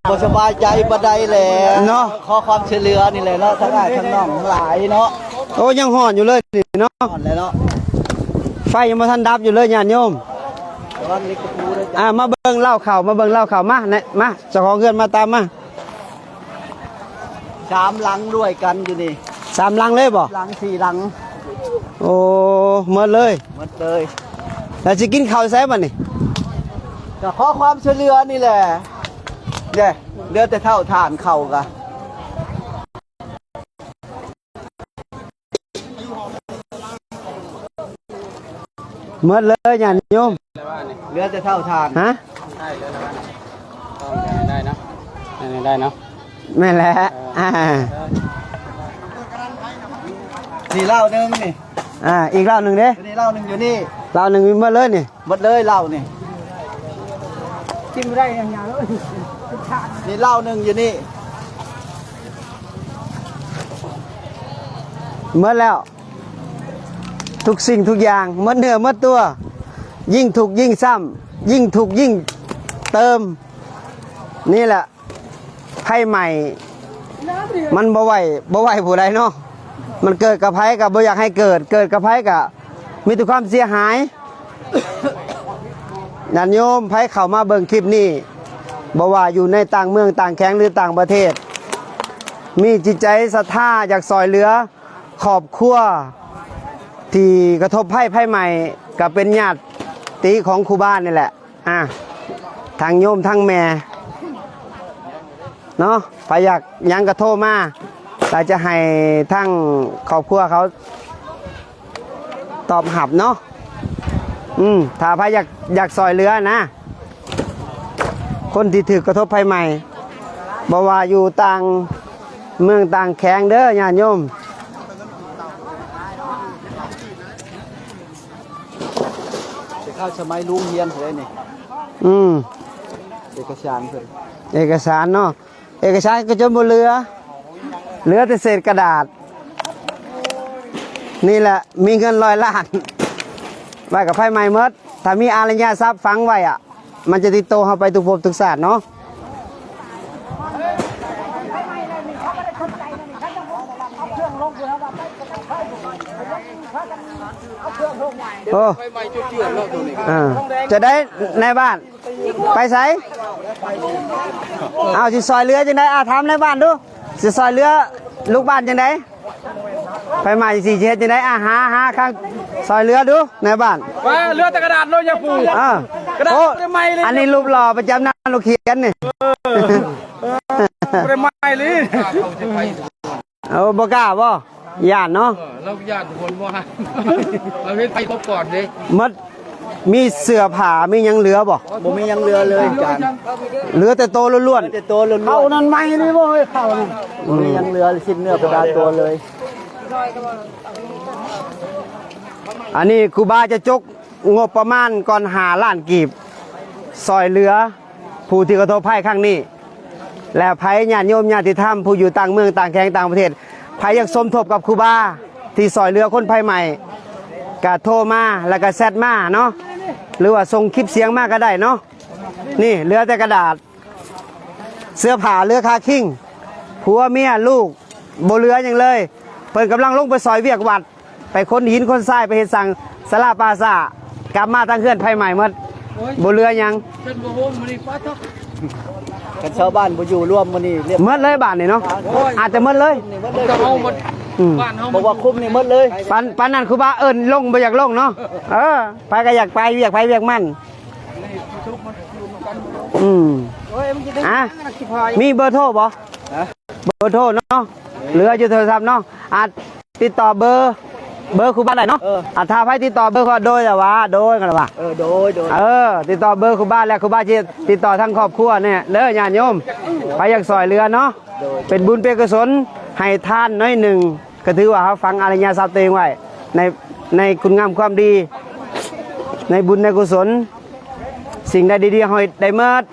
ບໍ່ສະບາຍໃຈປານໃດແຫຼະເນາະ ຂໍຄວາມຊ່ວຍເຫຼືອນີ້ແຫຼະເນາະ ທັງອ້າຍທັງນ້ອງທັງຫຼາຍເນາະ. ໂອ້ ຍັງຮ້ອນຢູ່ເລີຍນີ້ເນາະ ຮ້ອນແຫຼະເນາະ ໄຟຍັງບໍ່ທັນດັບຢູ່ເລີຍ ຍາດໂຍມ. ລະວັງເຫຼັກຕະປູເດີ ອ່າ ມາເບິ່ງເລົ້າເຂົ້າ ມາເບິ່ງເລົ້າເຂົ້າ ມາ ມາ ເຈົ້າຂອງເຮືອນມາ ຕາມມາ. ສາມຫຼັງດ້ວຍກັນຢູ່ນີ້ ສາມຫຼັງເລີຍບໍ່? ຫຼັງ ສີ່ຫຼັງ. ໂອ້ ໝົດເລີຍ ໝົດເລີຍ. ແລ້ວຊິກິນເຂົ້າໃສບັດນີ້? ກໍຂໍຄວາມຊ່ວຍເຫຼືອນີ້ແຫຼະ ເດ້ ເຫຼືອແຕ່ເຖົ້າຖ່ານເຂົ້າກະ ໝົດເລີຍຍາດໂຍມ ເຫຼືອແຕ່ເຖົ້າຖ່ານ. ຮະ? ໄດ້ເນາະ ໄດ້ເນາະ ແມ່ນແຫຼະ. ເອີ ອ່າ ນີ້ເລົ້າໜຶ່ງນີ້ ອ່າ ອີກເລົ້າໜຶ່ງເດ້ ນີ້ເລົ້າໜຶ່ງຢູ່ນີ້ ເລົ້າໜຶ່ງມີໝົດເລີຍນີ້. ໝົດເລີຍເຫຼົ້ານີ້ ກິນບໍ່ໄດ້ຫຍັງເລີຍ. ນີ້ເຫຼົ້າໜຶ່ງຢູ່ນີ້ ໝົດແລ້ວ ທຸກສິ່ງທຸກຢ່າງ ໝົດເນື້ອໝົດຕົວ ຍິ່ງທຸກຍິ່ງຊ້ຳ ຍິ່ງທຸກຍິ່ງເຕີມ. ນີ້ແຫຼະ ໄຟໄໝ້ມັນບໍ່ໄຫວ ບໍ່ໄຫວຜູ້ໃດເນາະ ມັນເກີດກັບໃຜກໍບໍ່ຢາກໃຫ້ເກີດ ເກີດກັບໃຜກໍມີແຕ່ຄວາມເສຍຫາຍ. ຍາດໂຍມໃຜເຂົ້າມາເບິ່ງຄລິບນີ້ ບໍ່ວ່າຢູ່ໃນຕ່າງເມືອງຕ່າງແຂວງ ຫຼື ຕ່າງປະເທດ ມີຈິດໃຈສັດທາຢາກຊ່ອຍເຫຼືອຄອບຄົວທີ່ກະທົບໄພໄຟໄໝ້ ກໍເປັນຍາດຕິຂອງຄູບານີ້ແຫຼະ. ອ່າ ທັງໂຍມທັງແມ່ເນາະ ໃຜຢາກຫຍັງກໍໂທມາ ແລ້ວຈະໃຫ້ທາງຄອບຄົວເຂົາຕອບຮັບເນາະ. ອືມ ຖ້າໃຜຢາກ ຢາກຊ່ອຍເຫຼືອນະ ຄົນທີ່ຖືກກະທົບໄພໄໝ້ ບໍ່ວ່າຢູ່ຕ່າງເມືອງຕ່າງແຂວງເດີຍາດໂຍມ. ແຕ່ເຂົ້າສະໄໝລຸງຮຽນເພິ່ນນີ້ ອືມ ເອກະສານເພິ່ນ ເອກະສານເນາະ ເອກະສານກໍຈົນບໍ່ເຫຼືອ ເຫຼືອແຕ່ເສດກະດາດ. ນີ້ແຫຼະ ມີເງິນຮ້ອຍລ້ານ ໄວ້ກັບໄຟໄໝ້ໝົດ ຖ້າມີອາລະຍະຊັບຝັງໄວ້ອະ ມັນຈະຕິດໂຕເຮົາໄປທຸກພົບທຸກຊາດເນາະ. ໂອ້ ອ່າ ຈະໄດ້ນາຍບ້ານ ໄປໃສ? ເອົາ ຊິຊ່ອຍເຫຼືອຈັ່ງໃດ? ອ່າ ຖາມນາຍບ້ານດູ ຊິຊ່ອຍເຫຼືອລູກບ້ານຈັ່ງໃດ? ໄຟໄໝ້ຊິເຮັດຈັ່ງໃດ? ອ່າ ຫາ ຫາທາງຊ່ອຍເຫຼືອດູນາຍບ້ານ. ວ່າເຫຼືອແຕ່ກະດາດເນາະ ຍາປູ ເອີ ກະດາດ ໂອ້ ບໍ່ໄດ້ໄໝ້ເລີຍ. ອັນນີ້ຮູບຫຼໍ່ປະຈຳໜ້າໂຮງຮຽນນີ້ ເອີ ບໍ່ໄດ້ໄໝ້ເລີຍ. ເອີ ບໍ່ກ້າບໍ່? ຢ້ານເນາະ ເອີ ລາວຢ້ານຄົນບໍ່ ລາວເຮັດໄຟເຂົາກ່ອນເດ້. ໝົດ ມີເສື້ອຜ້າມີຫຍັງເຫຼືອບໍ່? ບໍ່ມີຫຍັງເຫຼືອເລີຍອາຈານ ເຫຼືອແຕ່ໂຕລ້ວນໆ ເຫຼືອແຕ່ໂຕລ້ວນໆ. ເຂົ້ານັ້ນໃໝ່ນີ້ບໍ່ເຮີ້ຍ ເຂົ້ານັ້ນ ອືມ ບໍ່ມີຫຍັງເຫຼືອ ຊິ້ນເນື້ອປະດາໂຕເລີຍ. ອັນນີ້ຄູບາຈະຈົກງົບປະມານກ່ອນຫ້າລ້ານກີບ ຊ່ອຍເຫຼືອ ຜູ້ທີ່ກະທົບໄພຄັ້ງນີ້ ແລະ ໃຜຍາດໂຍມຍາດຕິທຳຜູ້ຢູ່ຕ່າງເມືອງຕ່າງແຂວງຕ່າງປະເທດ ໃຜຢາກສົມທົບກັບຄູບາທີ່ຊ່ອຍເຫຼືອຄົນໄພໄໝ້ ກະໂທມາ ແລ້ວກະແຊັດມາເນາະ ຫຼືວ່າສົ່ງຄລິບສຽງມາກະໄດ້ເນາະ. ນີ້ເຫຼືອແຕ່ກະດາດ ເສື້ອຜ້າເຫຼືອຄາຄິງ ຜົວເມຍລູກ ບໍ່ເຫຼືອຫຍັງເລີຍ. ເພິ່ນກຳລັງລົງໄປຊ່ອຍວຽກວັດ ໄປຂົນຫີນຂົນຊາຍ ໄປເຮັດສ້າງສາລາປາສາ ກັບມາທາງເຮືອນໄຟໄໝ້ໝົດ ໂອ້ຍ ບໍ່ເຫຼືອຫຍັງ. ເພິ່ນບໍ່ໂຮມມື້ນີ້ ປາດໂທ້ ຄັນຊາວບ້ານບໍ່ຢູ່ລວມມື້ນີ້ ໝົດເລີຍບ້ານນີ້ເນາະ ໂອ້ຍ ອາດຈະໝົດເລີຍ ເຈົ້າເຮົາໝົດ ອືມ ບ້ານເຮົາ ເພາະວ່າຄຸມນີ້ໝົດເລີຍ. ປານ ປານນັ້ນຄູບາເອີ້ນລົງບໍ່ຢາກລົງເນາະ ເອີ ໃຜກໍຢາກໄປວຽກໃຜວຽກມັນ. ອືມ ໂອ້ຍ ມັນຊິໄດ້ ອ່ະ ມີເບີໂທບໍ່? ຮະ? ເບີໂທເນາະ ເຫຼືອຢູ່ໂທລະສັບເນາະ ອາດຕິດຕໍ່ເບີ ເບີຄູບາໄດ້ເນາະ. ເອີ ອາ ຖ້າໃຜຕິດຕໍ່ເບີຄູບາ ໂດຍລະວ່າ ໂດຍກັນລະວ່າ ເອີ ໂດຍ ໂດຍ ເອີ ຕິດຕໍ່ເບີຄູບາ ແລ້ວຄູບາຊິຕິດຕໍ່ທາງຄອບຄົວແນ່ເດີຍາດໂຍມ. ໃຜຢາກຊ່ອຍເຫຼືອເນາະ ໂດຍ ເປັນບຸນເປັນກຸສົນ ໃຫ້ທານໜ້ອຍໜຶ່ງ ກໍຖືວ່າເຮົາຝັງອະລິຍະຊັບຕົວເອງໄວ້ ໃນ ໃນຄຸນງາມຄວາມດີ ໃນບຸນໃນກຸສົນ ສິ່ງໃດດີໆເຮົາເຮັດໄດ້ໝົດ.